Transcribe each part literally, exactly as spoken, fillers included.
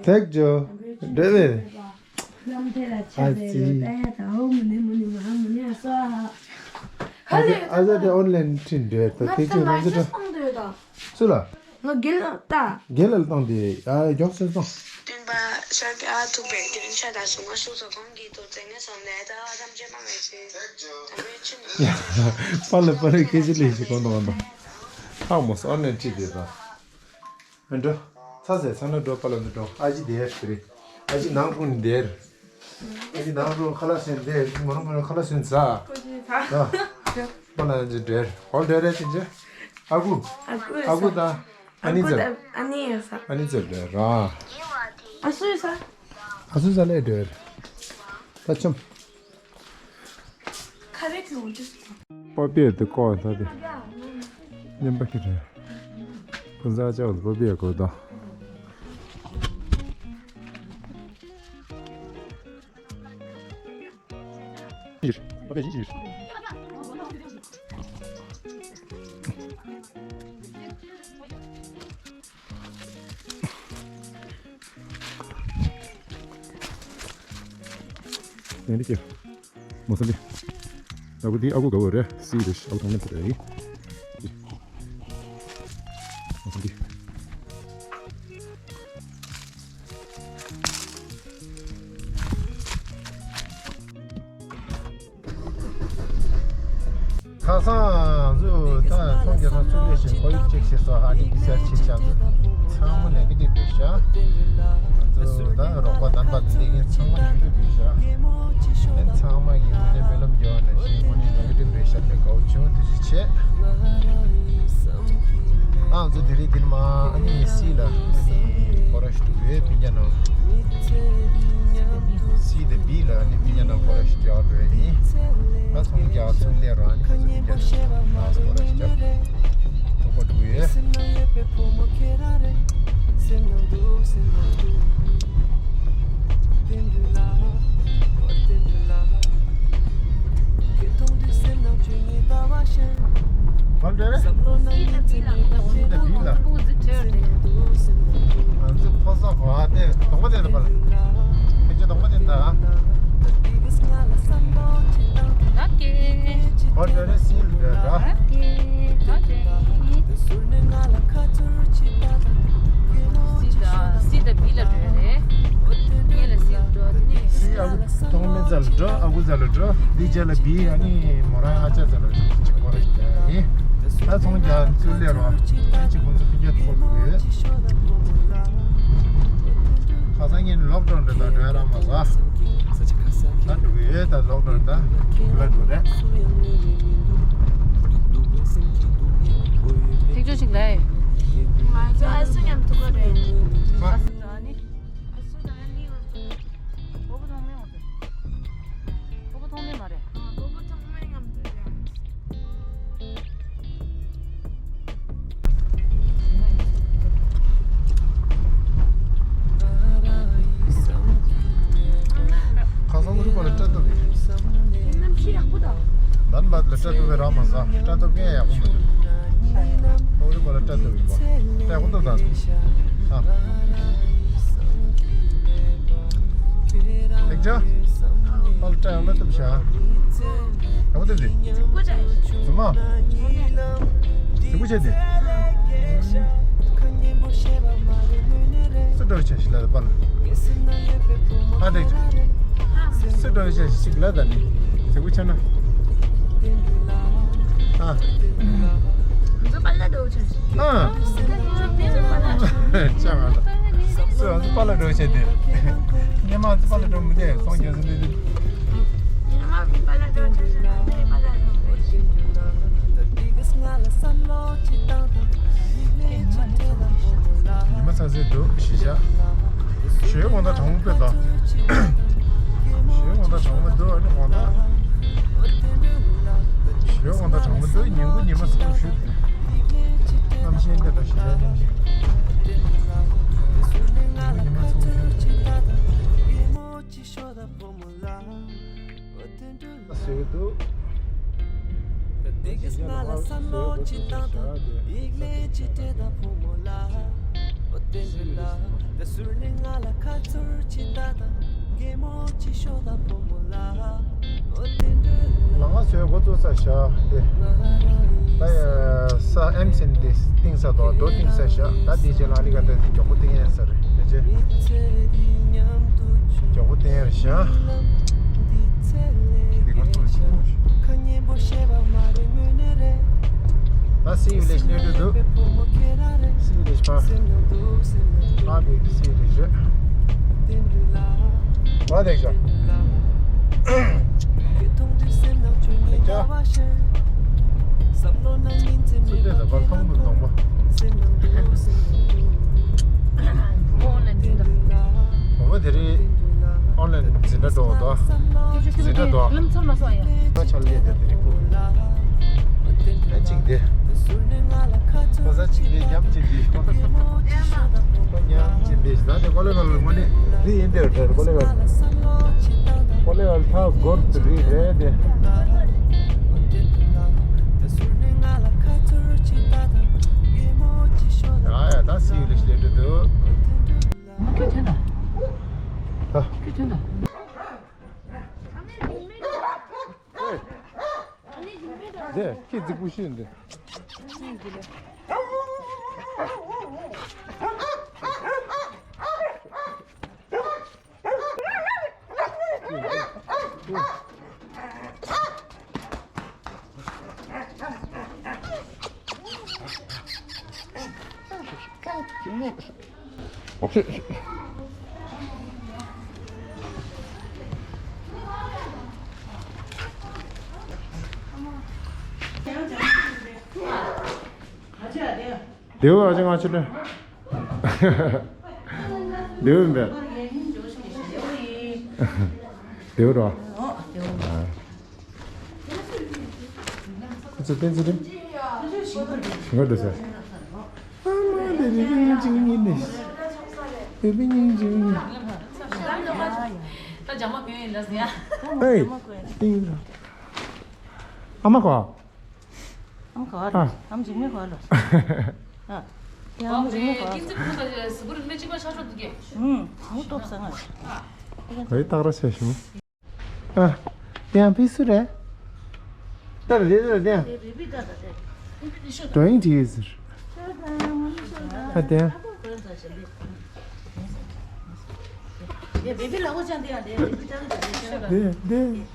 ཐེག་ཇོ། འདྲེ་བས། ཨ་ཙི། ཨ་ཟ་དེ་ཨོན་ལན་ཁྲིན་འདྲེ་ད་ཐེག་ཇོ་རང་ཚོ་འདྲ། སུ་ལ། ང་རྒན་ལ་ལྟ། རྒན་ལ་བཏང་སྟེ་ཨ་མགྱོགས་སེ་སོང་། སྟོན་པ་ཤཱཀྱ་ཐུབ་པའི་གདུལ་བྱ་དང་གཟུངས་སྔགས་ཕྱོགས་སུ་གང་གི་ཐུགས་བརྩེ་ངན་སོང་ལས་དག་ཐམས་ཅད་སྤང་བའི་ཕྱིར། དམ་པའི་ཆོས་ནི། པ་ལ་པ་ལ་སྐད་ཆ་ལས་ཞིག་གོ་འདུག་གོ་འདུག་ཧ་མོ་སོ་ཨོན་ལན་ཁྲིད་དེ་ད། ཨ་འགྲོ། ཚ་ཟེར་ཚ་ན་འགྲོ་པ་ལ་ནི་འགྲོ། ཨ་ཅི་དེར་དེ་རེད། ཨ་ཅི་ནང་ཁུང་ནི་དེར། ཨ་ཅི་ནང་ཁུང་ཁ་ལག་སོན་དེར། མོ་རང་མོ་རང་ཁ་ལག་སོན་ཚ། ཁོ་ཅི་ཚ། པ་ལ་ཅི་དེར། ཧོལ་དེར་རེད་དེ་ཅི། ཨ་ཁུ། ཨ་ཁུ་ཨ་ཁུ་ད། ཨ་ནི་ཙེ། ཨ་ནི་ཡ་ས། ཨ་ནི་ཙེ་དེར་ར། ཨ་སུ་ས། ཨ་སུ་ས་ལས་དེར། ད་ཆམ། ཁ་རེ་ཁྱོང་ཅི། པ་པེ་དེ་ཀོ་ད་དེ། ཉན་པ་ཁྱེད་རེད། ཕུན་ཚ་ཅག་ལ་པ་པེ་ཀོ་ད། ཡང་འདི་ཀྱི། མོ་སོ་འདི། ཨ་ཁུ་འདི་ཨ་ཁུ་དགའ་བོ་རེད། སི་རེད། ཨ་ཁུ་ཐང་ལེན་ཐུབ་རེད། མོ་སོ་འདི། ཁ་སང་ཚོ་ད་ཚོང་རྒྱག་ས་ཚུགས་ལས་ཤིང་ཁོར་ཡུག་ཅེག་བྱེད་སོ་ཧ་ཏིང་གི་སེར་ཆེ་ཆགས་ཚོ་ཚང་མ་ནེ་གེ་ཊིབ་རེད་ཤག་ང་ཚོ་ད་རོགས་པ་དམ་པ་འདི་ལས་ངན་ཚང་མ་ནེ་གེ་ཊིབ་རེད་ཤག་དེ་ཚང་མ་གི་ངོས་ནས་སྨོན་ལམ་རྒྱག་ནས་ཤིང་དངོས་གནས་ནེ་གེ་ཊིབ་རེད་ཤག་དེ་དགའ་བོ་བྱུང་དུས་ཅི་བྱས། ཨ་ང་ཚོ་དེ་རིང་དེ་ནི་མ་ཨ་ནི་སི་ལ་ཨ་ནི་ཁོ་ར་ཤི་ཏུ་ཡོད་པིན་ཀྱ་ནང་། སི་དང་བི་ལ་ནི་མི་ཉག་ནང་ཁོ་ར་ཞིག་རྒྱག་འགྲོ་ཡ་ཡིན། ད་ཚོང་རྒྱག་ཚུར་སླེབས་རོགས་ནི་ཁ་ཚུར་རྒྱག་ནང་ཁོ་ར་ཞིག་རྒྱག་ཐུག་པ་འགྲོ་གི་ཡོད། ག་འདྲ་རེད། སི་དང་བི་ལ། ང་ཚོ་ཕོ་གསར་གོ་བ་དེ་གདོང་པ་དེ་ལ་པ་ལ། ཁྱེད་ཀྱི་གདོང་པ་དེ་ལ། ཨོ་འདྲ་རེད་སི་ལ་འདྲ་འདྲ། སི་དང་བི་ལ་འགྲོ་རེད། ངས་ལ་སི་འགྲོ་དེ་ནས། སི་ཨ་ཁུ་ཐོག་མའི་རྩ་ལ་འགྲོ། ཨ་ཁུ་རྩ་ལ་འགྲོ། འདི་རྗེས་ལ་བི་ཨ་ནི་མོ་རང་ཨ་ཅག་རྩ་ལ་འགྲོ། གཅིག་པོ་རེད་ཡིན། ད་ཚོང་རྒྱག་ཚུར་སླེབས་རོགས། ཨ་ཅིག་ཁོང་ཚོ་ཕན་རྒྱ་ཐོགས་དགོས་ཡོད། ཁ་སང་ངས་ལོག་ཌའོན་རེད་ད་འགྲོ་ཡ་རག་མ་སོང་། ད་འགྲོ་གི་ཡོད་ད་ལོག་ཌའོན་ད་ཁུ་ལ་འགྲོ་རེད། ཐིག་ཆོ་ཞིག་ལས། ང་ཚོ་ཨ་སུ་མཉམ་དུ་ག་རེད། ཨ་སུ་ད་ནི། ཨ་སུ་ད་ནི་ང་ཚོ། སྤོ་བོ་མཐོང་མེད་ང་ཚོ། སྤོ་བོ་མཐོང་མེད་མ་རེད། ཨ་སྤོ་བོ་མཐོང་མེད་མཉམ་དུ་རེད། ཁ་སང་ལོ་རི་པ་ལ་སྐྲ་གཏུབ་ཡིན། གནམ་གཤིས་ཡག་པོ་དང་། ལན་བར་ལ་སྐྲ་གཏུབ་པའི་རག་མ་ཟ། སྐྲ་གཏུབ་མཁན་ཡག་པོ་མི་འདུག་ལོ་རི་པ་ལ་སྐྲ་གཏུབ་ཡིན་པ། སྐྲ་ཡག་པོ་གཏུབ་དང་། ཨ། ལེགས་ཆ། ཨ་ལ་སྐྲ་ཡག་པོ་གཏུབ་ཤག་ཡག་པོ་གཏུབ་དེ། རྫུན་མ། རྫུན་པོ་བྱས་ཏེ། སུ་འགྲོ་བྱས་ཤིག་ལ་པ་ལ། ཨ་འདྲ། སུ་འགྲོ་བྱས་ཤིག་ལ་ད་ནི། རྫུན་པོ་བྱས་ན། ཨ། ང་ཚོ་པ་ལ་འགྲོ་བྱས་ཤིག་ལ་ད་ནི། རྫུན་པོ་བྱས་ན། ཨ། ཅག་ང་ལ། སུ་ང་ཚོ་པ་ལ་འགྲོ་བྱས་ཏེ། ཉི་མ་ང་ཚོ་པ་ལ་འགྲོ་མི་འདས་སོང་རྒྱ་སུ་འདི་འདི། ཉི་མ་ཚ་ཚེ་འདུག་ཤི་ཤ། ཞོའི་དགོང་དག་གྲང་མོ་དཔེ་དང་། ཞོའི་དགོང་དག་གྲང་མོ་འདུག་ཨ་ནི་དགོང་དག་ཞོའི་དགོང་དག་གྲང་མོ་འདུག་ཉིན་གུང་ཉི་མ་ཚ་པོ་ཞུ། གནམ་གཤིས་འདི་དང་ཞི་བའི་གནམ་གཤིས། ཉིན་གུང་ཉི་མ་ཚ་པོ་ཞུ། ཟེར་གྱི་འདུག་ད་འདི་གི་ང་ལ་བསམ་བློ་ཅིག་བཏང་དང་། ཡིག་ལན་ཅིག་སྤྲད་དང་བུ་མོ་ལ། ལ་ང་ཚོའི་འགོ་བཙུགས་ས་བཞག་སྟེ། ད་ཡ་ས་ཨེམ་སེན་དེ་བཏིང་ས་དང་རྡོ་བཏིང་ས་བཞག་ད་དེའི་རྗེས་ལ་ཨ་ལི་ག་ད་དེ་མགྱོགས་པོ་བཏིང་ཡ་ས་རེད། དེ་རྗེས་མགྱོགས་པོ་བཏིང་ཡ་རེད་བཞག་དེ་ག་ཚོད་ཞིག་ད་སི་ཡུ་ལེ་ཤི་ལེ་ཊར་འདུག་སི་ཡུ་ལེ་ཤི་ཕ། ཨ་བི་སི་ལེ་ཤི། ཝ་དེ་ཤ། དེ་ཤ། སུ་དེ་ལ་བར་ཐང་དུ་གཏོང་པ། ཨོ་ལེན་འཛིན་གྲྭ། ཨོ་མ་དེ་རིང་ཨོན་ལན་འཛིན་གྲྭ་འགྲོ་འདུག་འཛིན་གྲྭ་འགྲོ། ལམ་མཚམས་ལ་སོང་ཡ། ཁ་ཆར་ལས་དེ་དེ་རིང་ཁུ། ཨ་གཅིག་དེ། ཁོ་ས་གཅིག་དེ་རྒྱབ་གཅིག་དེ། ཁོ་ས་ཉམས་གཅིག་དེ། ད་དེ་ཀོ་ལེ་ག་ལ་དངོས་གནས་རི་ཡིན་དེ་རེད། ཀོ་ལེ་ག་ལ། ཀོ་ལེ་ག་ལ་ཐག་སྒོར་དུ་རི་རེད་དེ། ཡ་ཡ་ད་སི་ཡུ་ལེ་ཤི་ལེ་ཊར་འདུག་ཁྱོད་ཐོན་ད། ད། ཁྱོད་ཐོན་ད། ཨེ། དེ་ཁྱི་རྫིག་པོ་ཤི་འདི། ལེའུ་ཨ་ཅག་ང་ཆུ་ལེ། ལེའུ་མེད། ལེའུ་རོ། ཁོ་ཚོ་བསྟན་ཚུལ་རེད། ཞིང་ཁ་འགྲོ་ས། ཨ་མ་དེ་བེ་བི་སྙིང་རྗེ་ཡིན་ནི། བེ་བི་སྙིང་རྗེ་ཡིན། ད་ཇ་མ་གོན་ཡིན་ད་ཟེར་ཡ། ཨེ། ཏིང་ར། ཨ་མ་གོ། ཨ་མ་གོ་ར། ཨ། ཨ་མ་འཇིགས་མེད་གོ་ར། ཨ། ཡ་ཨ་མ་འཇིགས་མེད་གོ་ར། ཀིན་ཙི་ཕུ་ད་ཟི་གུ་རིན་པོ་ཆེ་གཅིག་པ་ཆགས་ཆོག་འདུག་གས། ཨུམ། ཨ་མ་སྟོབས་ཟ་ང་། ག་ཡི་སྟག་ར་བྱས་ཤིང་། ཨ། དེ་ཡང་ཕི་སུ་རེད། ད་རེད་ད་རེད་དེ་ཡང་། ཌོ་ཡིང་ཊི་ཟེར། ཨ་དེ་ཡང་། དེ་དེ།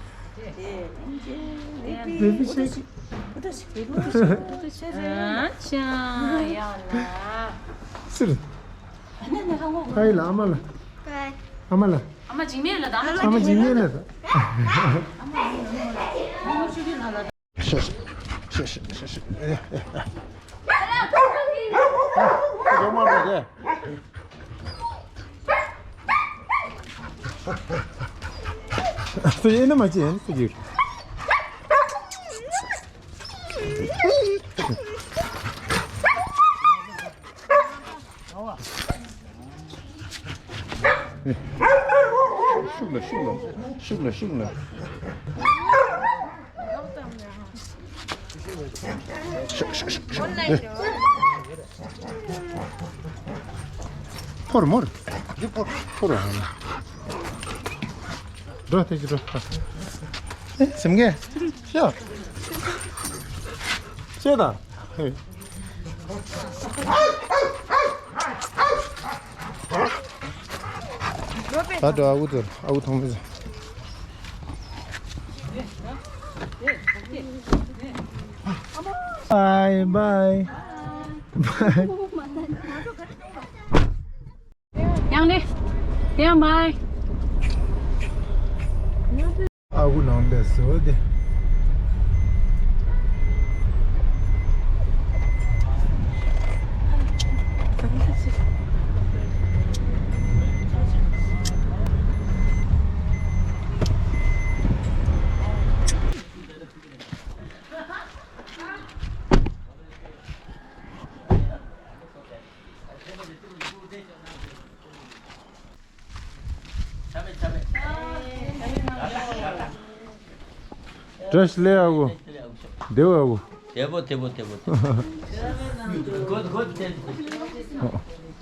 བེ་བི་ཤེག་ཨ་ཅག་ཡ་ལ། སུ་རེད། ཨ་ཡི་ལ་ཨ་མ་ལ། ཨ་མ་ལ། ཨ་མ་འཇིགས་མེད་ལ་དང་། ཨ་མ་འཇིགས་མེད་ལ་དང་། ཤ་ཤ་ཤ་ཤ་ཤ་ཤ། ཨེ་ཨེ་ཨེ། ཨ་ཨ་ཨ་མ་རེད། སུ་ཡིན་ན་མ་བྱེད་སུ་ཡིན། ཤུགས་ལ་ཤུགས་ལ་ཤུགས་ལ་ཤུགས་ལ། ཤུགས་ཤུགས་ཤུགས་ཤུགས། ཕོར་མོར། འདི་ཕོར་ཕོར། འགྲོ་དེ་ཅི་འགྲོ། ཨེ་སེམས་ངན། ཤོག་ཤོག་དང་། ད་འགྲོ་ཨ་ཁུ་ཚོ་ཨ་ཁུ་ཐོང་མི་ཚོ། Bye bye bye. ཡང་ནི། དེ་ཡང་མ། ཨ་ཁུ་ནང་པའི་བཟོ་དེ། བཀྲ་ཤིས་བདེ་ལེགས་ཨ་ཁུ། བདེ་པོ་ཨ་ཁུ། བདེ་པོ་བདེ་པོ་བདེ་པོ་བདེ་པོ། Good, good, good.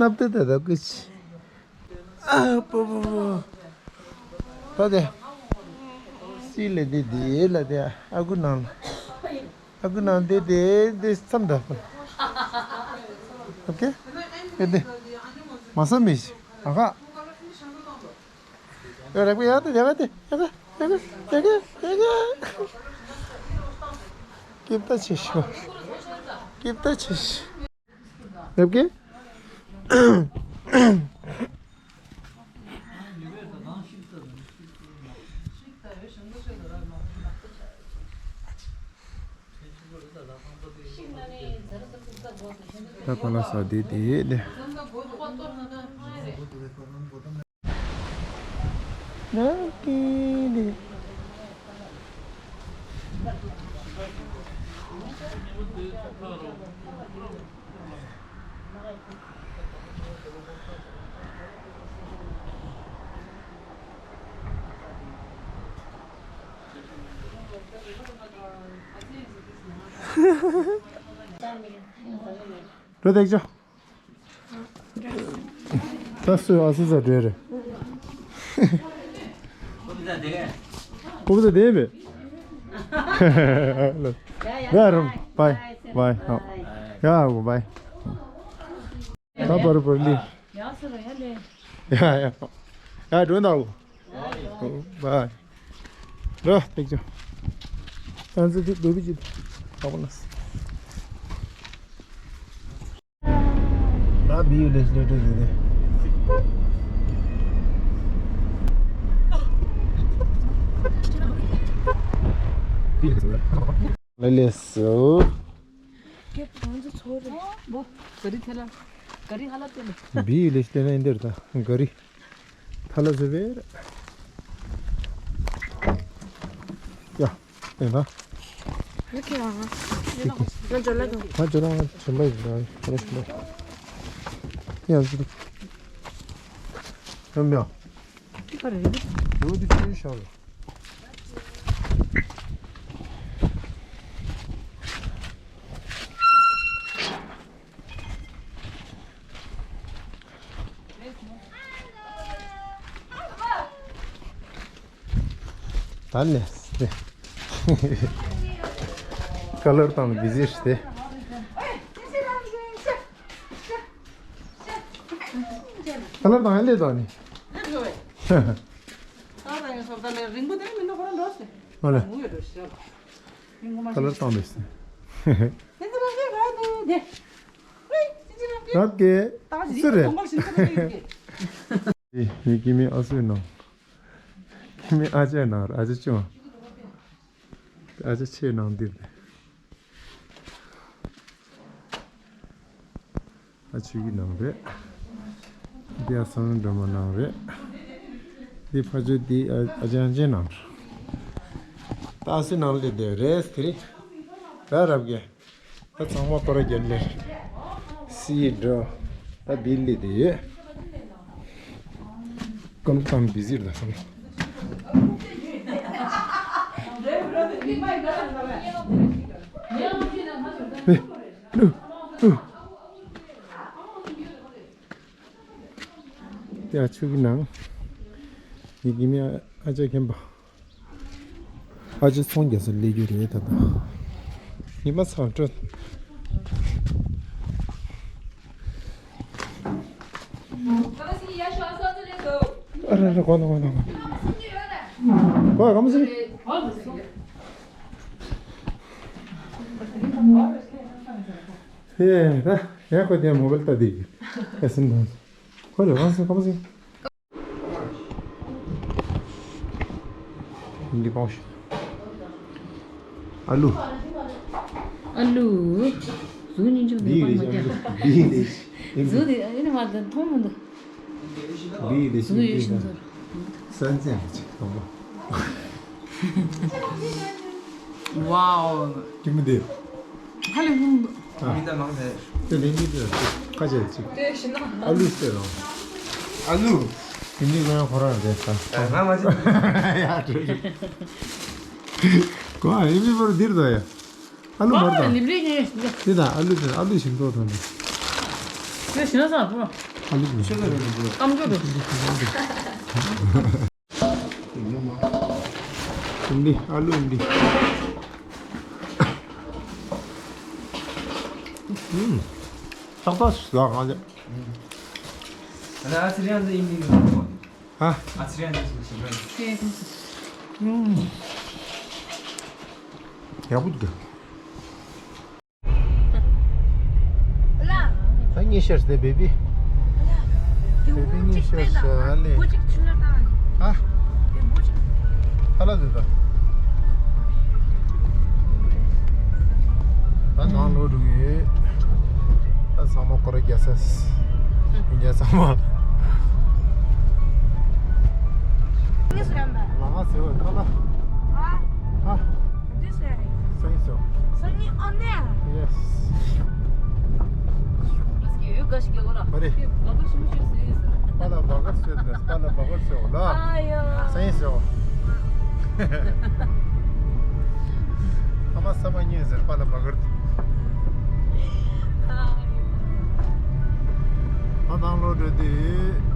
སྣབས་ཏེ་ད་ད་ཀུ་ཆི། ཨ་པོ་པོ་པོ། ད་དེ། སི་ལེ་དེ་དེ་ལ་དེ་ཨ་ཁུ་ནང་ལ། ཨ་ཁུ་ནང་དེ་དེ་དེ་མཚམས་ད་པོ། ཨོ་ཀེ། དེ་དེ། མ་ས་མི་ཤི། ཨ་ཁ། ཡ་ར་པོ་ཡ་ད་ཡ་ག་དེ་ཡ་ག་ཡ་ག་ཡ་ག་ཡ་ག། སྐྱིད་པ་ཆེ་ཤོ། སྐྱིད་པ་ཆེ་ཤོ། ཡབ་ཀྱི། ད་ཕ་ལ་ས་དེ་དེ་དེ། ནང་གི་ནི། འགྲོ་འདེགས་ཆོག་ད་སུ་ཨ་སི་ས་འདྲེ་རེད། ཁོ་བོ་ས་དེ་མེད། ཡ་རུང་བའི་བའི་ཧོ། ཡ་ཧོ་བའི། ད་བར་བར་ལི། ཡ་ཡ། ཡ་འགྲོ་འདའོ། བའི། འགྲོ་འདེགས་ཆོག་ད་ཚོ་དེ་དོ་བི་ཅི་ད་བ་ལ། ད་བི་ཡུ་ལེ་ལེ་ཏྲི་ཟེར་ཏེ། ལེ་ལེ་སོ། བི་ཡུ་ལེ་ལེ་ན་འདིར་ད་ག་རི། ཐ་ལ་ཟེར་བས། ཡ། དེ་ད། ང་ཇོ་ལ་དང་། ང་ཇོ་ལ་ང་ཆེན་པ་ཡིན་ད། ཁ་ལ་ཆེན་པ། ཡ་ཟེར། ཡ་མྱོ། ཁ་རེ་རེ། ཡོད་དུ་ཅི་ཤར། ད་ནས་ཀ་ལར་དང་བི་ཟི་ཤི་སྟེ། ཀ་ལར་དང་ཨེ་ལེ་དང་ནི། ཨོ་ལེ། ཀ་ལར་དང་ལེ་སི། རབ་ཀྱི་སུ་རེད། ཡི་གེ་མི་ཨ་སུ་ནང་། མི་ཨ་ཅེ་ནང་ར་ཨ་ཅེ་ཅུང་། ཨ་ཅེ་ཆེ་ནང་འདིར་རེད། ཨ་ཆུ་གི་ནང་རེད། འདི་ཨ་སང་སྒྲོལ་མ་ནང་རེད། འདི་ཕ་ཆུ་འདི་ཨ་ཅེ་ཨ་ཅེ་ནང་རེད། ད་ཨ་སི་ནང་ལས་བསྡད་རེད་དེ་རིང་། ར་རབ་གེ། ད་ཚང་མ་ཏོ་ར་རྒྱབ་ལེ། སི་འགྲོ། ད་བིལ་ལི་དེ་ཡོད། ཀོན་ཀོན་བི་ཟིར་ད་སམ། ཡ་ཆུ་གི་ནང་། ཡི་གེ་མི་ཨ་ཅག་མཁན་པ། ཨ་ཅེ་ཚོང་རྒྱག་ས་སླེབས་རྒྱུ་རེད་ད་ལྟ། ཉི་མ་ཚང་སྤྲོད། ཨ་ར་ར་གོ་ན་གོ་ན་གོ་ན། གོ་ག་མ་སི། ཧེ་ད་ཡ་ཁོ་དེ་མོ་བལ་ལྟ་དེ་ཨེ་སིན་དང་ཁོ་ལ་ག་མ་སི་ག་མ་སི། འདི་གང་ཞིག་ཨ་ལུ། ཨ་ལུ། གཟུགས་སྙིང་རྗེ་པོ་འདི་འདི་རེད་པང་མ་རྒྱག་འདི་རེད། གཟུགས་དེ་ཨ་ནི་མ་དང་མཐོང་མི་འདུག་འདི་རེད། གཟུགས་ཡོད་བཞིན་དུ། སན་ཙན་ཅིག་མཐོང་བ། ཝའོ། ཀྱི་མི་འདི། ཧ་ལས་ཧུམ། མི་འདི་མང་ཟེར། དེ་ལས་མི་འདི་ཁ་ཆེ་ཅིག་ཨ་ལུ་ཟེར་རོ། ཨ་ལུ། ཀྱི་མི་ང་ཁོ་རང་རེད་ད། ང་མ་ཅི། ཡ་གྲོས། གོ་ཨ་ཡི་མི་བར་འདིར་དོ་ཡ། ཨ་ལུ་མར་དང་། ལིབ་རེ་ཉེ། དེ་དང་ཨ་ལུ་དེ་ཨ་ལུ་ཞིམ་ཏོག་ཐོན་ནས། དེ་ཞིམ་ས་བོ། ཨ་ལུ་ཞིམ། ཆོས་ལ་རེད་འདུག་སྐམ་འགྲོ་རེད། འདི་ཨ་ལུ་འདི། ཨུམ། ཏག་ཏག་ཟ་གང་ལས། ཨ་ལ་ཨ་ཙི་རེ་ཡང་འདི་ཡིན་མིན་འདུག་ཧ། ཨ་ཙི་རེ་ཡང་འདི་ཞིག་ཞིག་རེད། ཡག་པོ་འདུག་ད་ངས་ཤར་སྟེ་བེ་བི། བེ་བི་ངས་ཤར་ཤ་ལེ། ཨ། ཨ་ལ་འདི་ད། ད་ནང་ལོག་འགྲོ་གི་ཡོད། ད་ཚང་མ་སྐོར་ར་རྒྱག་ས། རྒྱག་ཚང་མ། ངས་སུ་ཡང་ད། ལ་ང་ཟེར་བ་ཁ་ལ། ཨ། ཨ། འདི་ཟེར། སང་ཉིན་ཟེར། སང་ཉིན་ཨ་ནེ། Yes། ཨ་རེ། པ་ལ་བ་གར་ཟེར་ནས་པ་ལ་བ་གར་ཟེར་བ་ལ། ཨ་ཡ། སང་ཉིན་ཟེར་བ། ཨ་མ་ས་མ་ཉིན་ཟེར་པ་ལ་བ་གར། ཨ་ནང་ལོག་འགྲོ་དུས།